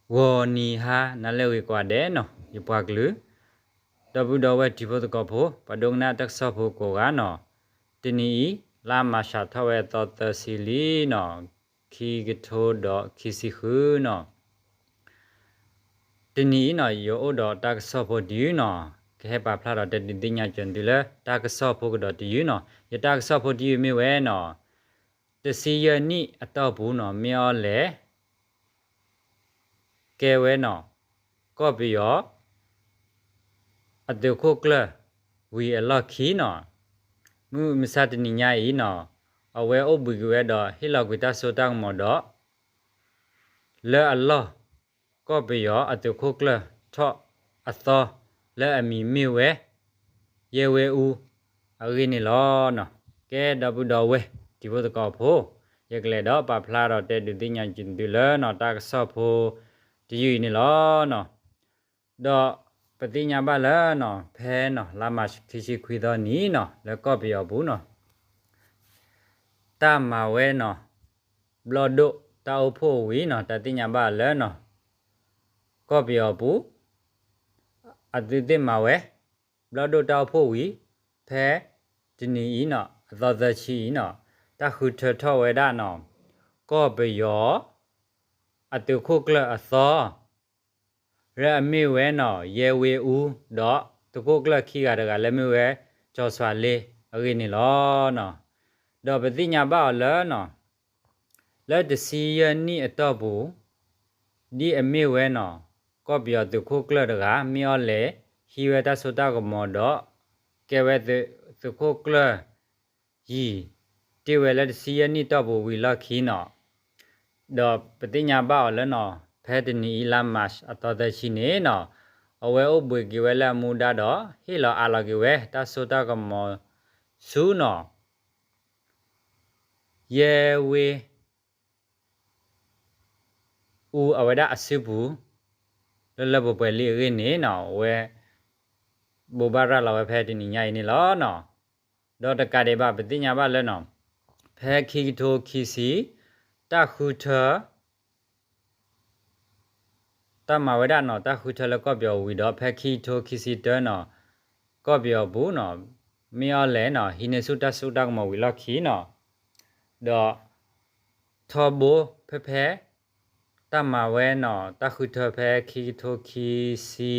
ဂီၤနံၤဟါနၤလၢအဂ့ၤကိးဂၤဒဲးနီၤ, ယပှၤကလုာ် ဒီပုၢ်ဒီဝဲၢ်တံၤဖိသကိးဖိ ပှၤဒိကနၣ်တၢ်ကစီၣ်ဖိကိးဂၤနီၤ, တနံၤအံၤ လါမၢ်ၡးထီၣ်ဝဲအသီသၢဆံလံနီၤ, ခံကထိဒီးခံဆံဃုနီၤ. တနံၤအံၤနီၤ ယအိၣ်ဒီးတၢ်ကစီၣ်ဖိတယုၢ်နီၤ, ကဟဲပာ်ဖျါဒီးတဲဒုးသ့ၣ်ညါက့ၤသုလၢတၢ်ကစီၣ်ဖိကဒီးတယုၢ်နီၤ. ယတၢ်ကစီၣ်ဖိတယုၢ်မ့ၢ်ဝဲနီၤ, တဆံယဲၢ်နံၣ်အတီၢ်ပူၤနီၤ မ့ၢ်အီၤလဲၣ် ကဲဝဲနီၤ, ကီၢ်ပယီၤ အသုးခိၣ်ကျၢၢ်ဝံၤအလီၢ်ခံနီၤ, မုၢ်မဆါတနံၤညါအံၤနီၤ, အဝဲအိၣ်ဘှံးက့ၤဝဲဒီးဟ့ၣ်လီၤကွံာ်တၢ်စိတၢ်ကမီၤဒီး လၢအလီၢ် ကီၢ်ပယီၤအသုးခိၣ်ကျၢၢ်ထီၣ်အသီ လၢအမံၤမ့ၢ်ဝဲ ယဲဝ့အူ အဂ့ၢ်န့ၣ်လီၤ. ကဲဒီပုၢ်ဒီဝဲၢ်တံၤဖိသကိးဖိ, ယကလဲၤဒီးပာ်ဖျါဒီးတဲဒုးသ့ၣ်ညါက့ၤသုလၢနီၤတၢ်ကစီၣ်ဖိတယုၢ်အံၤန့ၣ်လီၤ. ဒီးပသ့ၣ်ညါဘၣ်လၢနီၤ ဖဲနီၤ လါမၢ်ၡးခံဆံခွံသီနံၤနီၤ လၢကီၢ်ပယီၤပူၤနီၤ တၢ်မၤဝဲနီၤ ဘျီၣ်ဒိၣ်တၢ်အိၣ်ဖှိၣ်ဝံၤနီၤ တၢ်သ့ၣ်ညါဘၣ်လၢနီၤ ကီၢ်ပယီၤပူၤ အသုးသ့ၣ်မၤဝဲ ဘျီၣ်ဒိၣ်တၢ်အိၣ်ဖှိၣ်ဝံၤ ဖဲတနံၤအံၤနီၤ အသီသၢဆံအံၤနီၤ တၢ်ဃုထၢထီၣ်ဝဲဒၣ်နီၤ ကီၢ်ပယီၤ အသုးခိၣ်ကျၢၢ်အသီ လၢအမ့ၢ်ဝဲနီၤ ယဲဝ့အူ ဒီးသုးခိၣ်ကျၢၢ်ခံဂၤတဂၤလၢမ့ၢ်ဝဲ ကၠီၤစွၤလ့ အဂ့ၢ်န့ၣ်လီၤ. ဒီးပသ့ၣ်ညါဘၣ်အီၤလၢနီၤ လၢတဆံယဲၢ်နံၣ်အတီၢ်ပူၤ ဒ်အမ့ၢ်ဝဲနီၤ ကီၢ်ပယီၤသုးခိၣ်ကျၢၢ်တဂၤ မ့ၢ်အီၤလဲၣ် ဟံးဝဲတၢ်စိတၢ်ကမီၤဒီး ကဲဝဲသုးခိၣ်ကျၢၢ်ယံၤ တ့ၢ်ဝဲလၢတဆံယဲၢ်နံၣ်တီၢ်ပူၤဝံၤလီၢ်ခံနီၤ ဒီးပသ့ၣ်ညါဘၣ်အီၤလၢနီၤ ဖဲတနံၤအံၤလါမၢ်ၡးအသီသၢဆံန့ၣ်နီၤ အဝဲအိၣ်ဘှံးက့ၤဝဲလၢအမူဒါဒီး ဟ့ၣ်လီၤအးလီၤက့ၤဝဲတၢ်စိတၢ်ကမီၤဆူနီၤ ယဲဝ့အူအဝဲဒၣ်အစုပူၤ လၢလၢပှဲၤပှဲၤလံအဂ့ၢ်န့ၣ်နီၤ အဝဲ ဘိးဘၣ်ရၤလီၤဝဲဖဲတနံၤညါအံၤန့ၣ်လီၤ. ဒီးတကးဒံးဘၣ် ပသ့ၣ်ညါဘၣ်လၢနီၤ ဖဲခံကထိခံဆံ တၢ်ဃုထၢ တၢ်မၤဝဲဒၣ်နီၤ တၢ်ဃုထၢလၢကီၢ်ပယီၤဝံၤဒီး ဖဲခံကထိခံဆံတၢနီၤ ကီၢ်ပယီၤပူၤနီၤ မ့ၢ်အီၤလဲၣ်နီၤ ဟံးန့ၢ်ဆူၣ်တၢ်စိတၢ်ကမီၤဝံၤလီၢ်ခံနီၤ ဒီးထီဘိဖဲဖဲ တၢ်မၤဝဲနီၤ တၢ်ဃုထၢဖဲခံကထိခံဆံ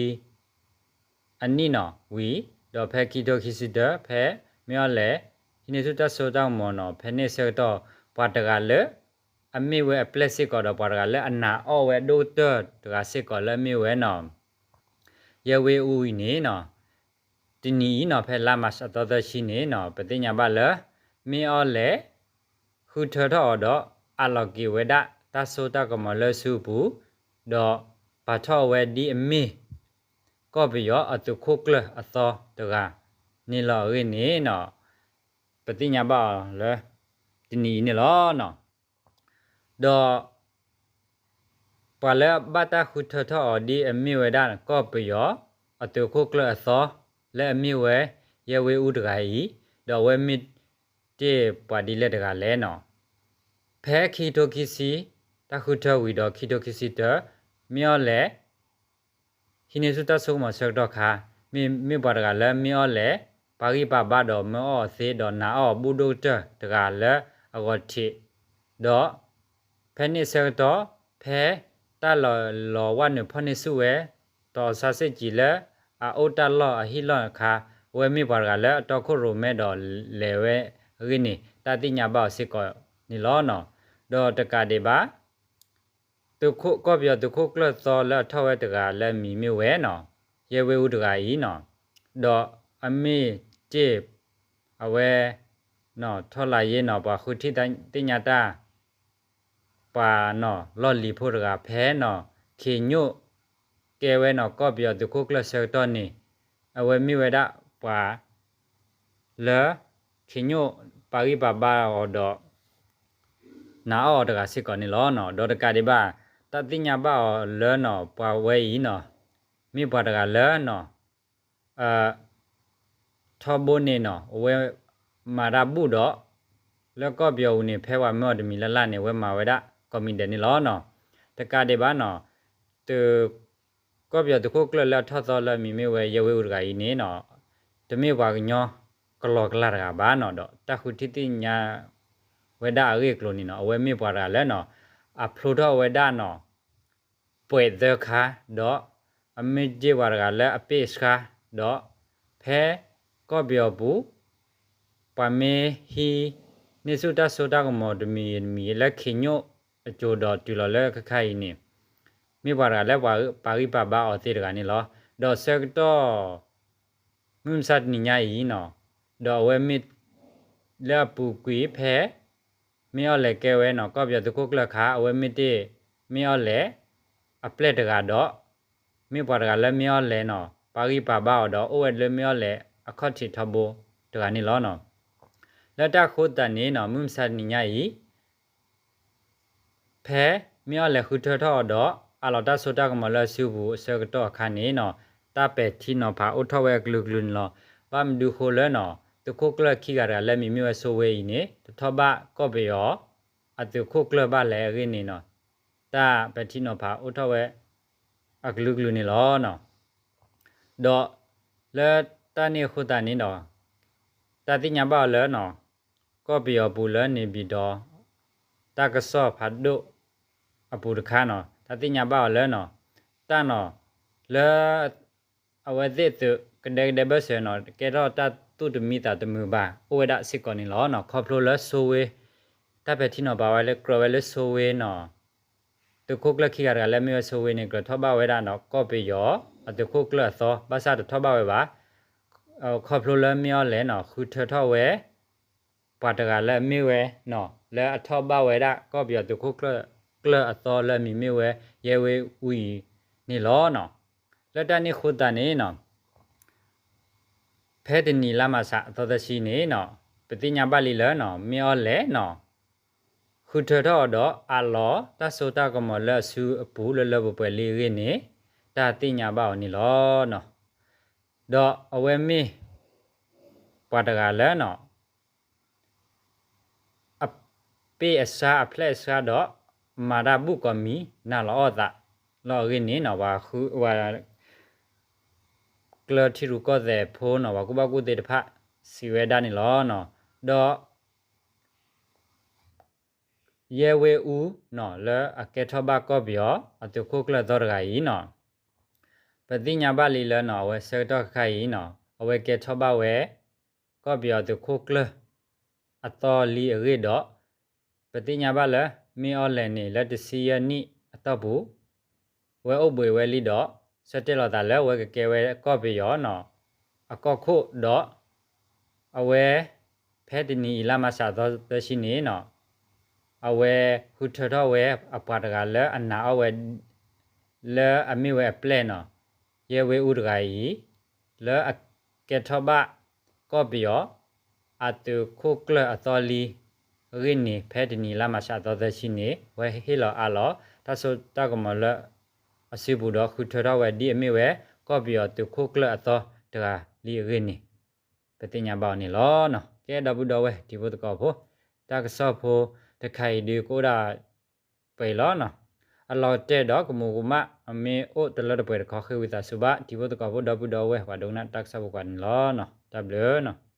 အနံၣ်နီၤဝံၤ ဒီးဖဲခံကထိခံဆံတၢ ဖဲမ့ၢ်အီၤလဲၣ် ဟံးန့ၢ်ဆူၣ်တၢ်စိတၢ်ကမီၤနီၤ ဖဲန့ၣ်ဆၢကတီၢ် ပှၤတဂၤလၢ အမ့ၢ်ဝဲအပျဲၢ်စ့ၢ်ကီးဒီး ပှၤတဂၤလၢအနာ်အီၣ်ဝဲဒိၣ်ကတၢၢ်တဂၤစ့ၢ်ကီးလၢအမ့ၢ်ဝဲနီၤ ယဲဝ့အူအံၤန့ၣ်နီၤ တနံၤအံၤနီၤ ဖဲလါမၢ်ၡးအသီသၢဆံန့ၣ်နီၤ ပသ့ၣ်ညါဘၣ်လၢ မ့ၢ်အီၤလဲၣ် ဃုထၢထီၣ်အီၤဒီး အးလီၤက့ၤဝဲဒၣ်တၢ်စိတၢ်ကမီၤလၢစုပူၤ ဒီးပာ်ထီၣ်ဝဲဒ်အမ့ၢ် ကီၢ်ပယီၤအသုးခိၣ်ကျၢၢ်အသီတဂၤန့ၣ်လီၤအဂ့ၢ်န့ၣ်နီၤ ပသ့ၣ်ညါဘၣ်အီၤလၢ တနံၤအံၤန့ၣ်လီၤ. ဒီး ပှၤလၢအဘၣ်တၢ်ဃုထၢထီၣ်အီၤဒ်အမ့ၢ်ဝဲဒၣ် ကီၢ်ပယီၤအသုးခိၣ်ကျၢၢ်အသီ လၢအမ့ၢ်ဝဲ ယဲဝ့အူတဂၤအံၤ, ဒီးအဝဲမ့ၢ်တ့ၢ်ပှၤဒ်လဲၣ်တဂၤလဲၣ်နီၤ. ဖဲခံကထိခံဆံ တၢ်ဃုထၢဝံၤဒီးခံကထိခံဆံတၢ မ့ၢ်အီၤလဲၣ် ဟံးန့ၢ်ဆူၣ်တၢ်စိကမီၤဆၢကတီၢ်ခါ, မ့မ့ၢ်ပှၤတဂၤလၢမ့ၢ်အီၤလဲၣ် ပာ်ဂံၢ်ပာ်ဘါဒီးမၢအီၣ်အီၤသ့ ဒီးနာ်အီၣ်အီၤဘူးဒိၣ်ကတၢၢ်တဂၤလၢအဂီၢ်ထံး, ဒီး ဖဲန့ၣ်ဆၢကတီၢ် ဖဲတၢ်လီၤလီၤဝဲနုာ်ဖီၣ်န့ၢ်ဆူၣ်ဝဲ တီၤစၢ်စ့ၢ်ကီးလၢအအိၣ်တၢ်လီၢ်အဟံၣ်လီၢ်အခါ, အဝဲမ့ၢ်ပှၤတဂၤလၢအတီခိၣ်ရိၣ်မဲဒီးလဲၤဝဲအဂ့ၢ်န့ၣ် တၢ်သ့ၣ်ညါဘၣ်အီၤစ့ၢ်ကီးန့ၣ်လီၤ. ဒီးတကးဒံးဘၣ် သုးခိၣ် ကီၢ်ပယီၤသုးခိၣ်ကျၢၢ်သီလၢအထီၣ်ဝဲတဂၤလၢအမံၤမ့ၢ်ဝဲနီၤ, ယဲဝ့အူတဂၤအံၤနီၤ, ဒီးအမ့ၢ်တ့ၢ် အဝဲ နီၤ ထီၣ်လၤယ့နီၤ ပှၤဃုထံၣ်သ့ၣ်ညါတၢ် ပှၤနီၤ လီၢ်လံၤဖိတဂၤဖဲနီၤ ခ့ညိၣ် ကဲဝဲနီၤ ကီၢ်ပယီၤသုးခိၣ်ကျၢၢ်ဆၢကတီၢ်န့ၣ် အဝဲမ့ၢ်ဝဲဒၣ်ပှၤ လၢ ခ့ညိၣ်ပာ်ဂံၢ်ပာ်ဘါအီၤဒီး နာ်အီၣ်အီၤတဂၤစ့ၢ်ကီးန့ၣ်လီၤ. ဒီးတကးဒံးဘၣ် တၢ်သ့ၣ်ညါဘၣ်အီၤလၢနီၤ ပှၤဝဲအံၤနီၤ မ့ၢ်ပှၤတဂၤလၢနီၤ ထီဘိန့ၣ်နီၤ အဝဲမၤတၢ်ဘူၣ်ဒီး လၢကီၢ်ပယီၤပူၤန့ၣ် ဖဲပှၤမၢအီၤတမံၤလၢ်လၢ်န့ၣ် အဝဲမၤဝဲဒၣ်ကိးမံၤဒဲးန့ၣ်လီၤ. တကးဒံးဘၣ်နီၤ သုး သုး ကီၢ်ပယီၤသုးခိၣ်ကျၢၢ်လၢအထီၣ်သီလၢအမံၤမ့ၢ်ဝဲ ရဲဝင်းဦး တဂၤအံၤန့ၣ်နီၤ, တမ့ၢ်ပှၤကညီကလီကလီတဂၤဘၣ်နီၤ, ဒီးတၢ်ဃုထံၣ်သ့ၣ်ညါဝဲဒၣ်အဂ့ၢ်အကျိၤန့ၣ်နီၤ, အဝဲမ့ၢ်ပှၤတဂၤလၢနီၤ, အဖျိထီၣ်ဝဲဒၣ်နီၤ ပှဲၤသၢခါ, ဒီးအမ့ၢ်က့ၢ်ပှၤတဂၤလၢအပ့ၢ်အဆှါ, ဒီးဖဲကီၢ်ပယီၤပူၤ ပှၤမ့ၢ်ဟံးန့ၢ်ဆူၣ်တၢ်စိတၢ်ကမီၤတမံၤတမံၤလၢခ့ညိၣ်အစိၤဒီးတုၤလီၤလၢခဲခါအံၤန့ၣ်, မ့ၢ်ပှၤတဂၤလၢပှၤပာ်ဂံၢ်ပာ်ဘါအီၤသ့ၣ်တဂၤန့ၣ်လီၤ. ဒီးဆၢကတီၢ် မုၢ်မဆါတနံၤညါအံၤနီၤ, ဒီးအဝဲမ့ၢ်လၢအပူၤကွံာ်ဖဲ မ့ၢ်အီၣ်လဲၤကဲဝဲနီၤ ကီၢ်ပယီၤသုးခိၣ်ကျၢၢ်အခါ အဝဲမ့ၢ်တ့ၢ် မ့ၢ်အီၣ်လဲၤအပျဲၢ်တဂၤဒီး မ့ၢ်ပှၤတဂၤလၢမ့ၢ်အီၣ်လဲၤနီၤ ပာ်ဂံၢ်ပာ်ဘါအီၤဒီး အိၣ်ဝဲလၢမ့ၢ်အီၣ်လဲၤအခီၣ်ထံးထီဘိတဂၤန့ၣ်လီၤ. လၢတၢ်ဃိသတးန့ၣ်နီၤ မုၢ်မဆါတနံၤညါအံၤ ဖဲမ့ၢ်အီၣ်လဲၤဃုထၢထီၣ်အီၤဒီး အးလီၤတၢ်စိတၢ်ကမီၤလၢအစုပူၤအဆၢကတီၢ်အခါန့ၣ်နီၤ, တၢ်ပဲာ်ထံနီၤဖးအိၣ်ထီၣ်ဝဲအကလုာ်ကလုာ်န့ၣ်လီၤ. ဘၣ်မနုၤဃိလၢနီၤ သုးခိၣ်ကျၢၢ်ခံဂၤတဂၤလၢမံၤမ့ၢ်ဝဲစိဝ့အံၤန့ၣ် တထီၣ်ဘၣ်ကီၢ်ပယီၤအသုးခိၣ်ကျၢၢ်ဘၣ်လဲၣ်အဂ့ၢ်န့ၣ်နီၤ, တၢ်ပဲာ်ထံနီၤဖးအိၣ်ထီၣ်ဝဲအကလုာ်ကလုာ်န့ၣ်လီၤ. ဒီးလၢတၢ်န့ၣ်အဃိသတးန့ၣ်ဒီး တၢ်သ့ၣ်ညါဘၣ်အီၤလၢနီၤ ကီၢ်ပယီၤပူၤလၢန့ၣ်ပၠံၤဒီး တၢ်ကစီၣ်ဖးဒိၣ်အပူၤတခါနီၤ တၢ်သ့ၣ်ညါဘၣ်အီၤလၢနီၤ တၢ်နီၤ လၢ အဝဲသ့ၣ်သုးကဒဲကဒဲဘၢၣ်စၢၤနီၤ ကဲထီၣ်တၢ်သူၣ်တမံသးတမုာ်ဘၣ် အိၣ်ဝဲဒၣ်စ့ၢ်ကီးန့ၣ်လီၤနီၤ. ခီဖျိလၢစိဝ့ တၢ်ပဲာ်ထံနီၤဖးဝဲလၢကြၢးဝဲလၢစိဝ့နီၤ သုးခိၣ်ကျၢၢ်ခံဂၤတဂၤလၢမ့ၢ်ဝဲစိဝ့န့ၣ် ကြၢးထီၣ်ဘၣ်ဝဲဒၣ်နီၤ ကီၢ်ပယီၤအသုးခိၣ်ကျၢၢ်အသီ ဘၣ်ဆၣ်တထီၣ်ဘၣ်ဝဲဘၣ်. ခီဖျိလၢမ့ၢ်အီၣ်လဲၣ်နီၤ ဃုထၢထီၣ်ဝဲ ပှၤတဂၤလၢအမ့ၢ်ဝဲနီၤ လၢအထီၣ်ဘၣ်ဝဲဒၣ် ကီၢ်ပယီၤသုးခိၣ်ကျၢၢ်အသီလၢအမံၤမ့ၢ်ဝဲ ရဲဝင်းဦး အံၤန့ၣ်လီၤနီၤ. လၢတၢ်န့ၣ်အဃိသတးန့ၣ်နီၤ ဖဲတနံၤလါမၢ်ၡးအသီသၢဆံန့ၣ်နီၤ ပသ့ၣ်ညါဘၣ်လံလၢနီၤ မ့ၢ်အီၣ်လဲၣ်နီၤ ဃုထၢထီၣ်အီၤဒီး အးလီၤတၢ်စိတၢ်ကမီၤလၢအစုအပူၤလၢလၢပှဲၤပှဲၤလံအဂ့ၢ်န့ၣ် တၢ်သ့ၣ်ညါဘၣ်အီၤန့ၣ်လီၤနီၤ. ဒီးအဝဲမ့ၢ် ပှၤတဂၤလၢနီၤ အပ့ၢ်အဆှါအဖျဲၣ်အဆှါဒီး မၤတၢ်ဘူၣ်ကိးမံၤ နၤလီၤအီၣ်သးလီၤအဂ့ၢ်န့ၣ်နီၤ ပှၤ ပှၤ ကျၢၢ်ထံရူၢ်ကီၢ်သဲးဖိနီၤ ပှၤကူၣ်ဘၣ်ကူၣ်သ့တဖၣ် စံးဝဲဒၣ်န့ၣ်လီၤနီၤ. ဒီး ရဲဝင်းဦးနီၤ လၢအကဲထီၣ်ဘၣ်ကီၢ်ပယီၤအသုးခိၣ်ကျၢၢ်အသီတဂၤအံၤနီၤ ပသ့ၣ်ညါဘၣ်လံလၢနီၤ အဝဲဆၢကတီၢ်ခဲခါအံၤနီၤ အဝဲကဲထီၣ်ဘၣ်ဝဲ ကီၢ်ပယီၤသုးခိၣ်ကျၢၢ်အသီလံအဂ့ၢ်ဒီး ပသ့ၣ်ညါဘၣ်လၢ မ့ၢ်အီၣ်လဲၣ်န့ၣ် လၢတဆံယဲၢ်နံၣ်အတီၢ်ပူၤ ဝဲအိၣ်ဘှံးဝဲလံဒီး ဆၢတဲာ်လီၤသးလၢ ဝဲကကဲဝဲကီၢ်ပယီၤနီၤ အကီၢ်ခိၣ်ဒီး အဝဲ ဖဲတနံၤအံၤလါမၢ်ၡးအသီသၢဆံန့ၣ်နီၤ အဝဲဃုထၢထီၣ်ဝဲအပှၤတဂၤလၢအနာ်အီၣ်ဝဲ လၢအမ့ၢ်ဝဲအပျဲၢ်နီၤ ရဲဝင်းဦး တဂၤအံၤ လၢအကဲထီၣ်ဘၣ် ကီၢ်ပယီၤ အသုးခိၣ်ကျၢၢ်အသီလံအဂ့ၢ်န့ၣ် ဖဲတနံၤလါမၢ်ၡးအသီသၢဆံန့ၣ် ဝဲဟ့ၣ်လီၤအးလီၤ တၢ်စိတၢ်ကမီၤလၢ အစုပူၤဒီးဃုထၢထီၣ်ဝဲဒ်အမ့ၢ်ဝဲ ကီၢ်ပယီၤသုးခိၣ်ကျၢၢ်အသီတဂၤလံအဂ့ၢ်န့ၣ် ပသ့ၣ်ညါဘၣ်အီၤန့ၣ်လီၤ. ကဲဒီပုၢ်ဒီဝဲၢ်တံၤဖိသကိးဖိ တၢ်ကစီၣ်ဖိတခါအံၤဒုးကအိၣ်ဒၣ်ပှဲၤအံၤလီၤနီၤ. အလီၤတဲာ်ဒီးကမူးကမၣ် အမ့ၢ်အိၣ်တလၢတပှဲၤတခီ ဃ့ဝံသးစူၤဘၣ် တံၤဖိသကိးဖိဒီပုၢ်ဒီဝဲၢ် ပှၤဒိကနၣ်တၢ်ကစီၣ်ဖိကိးဂၤန့ၣ်လီၤနီၤ. တၢ်ဘျုးနီၤ.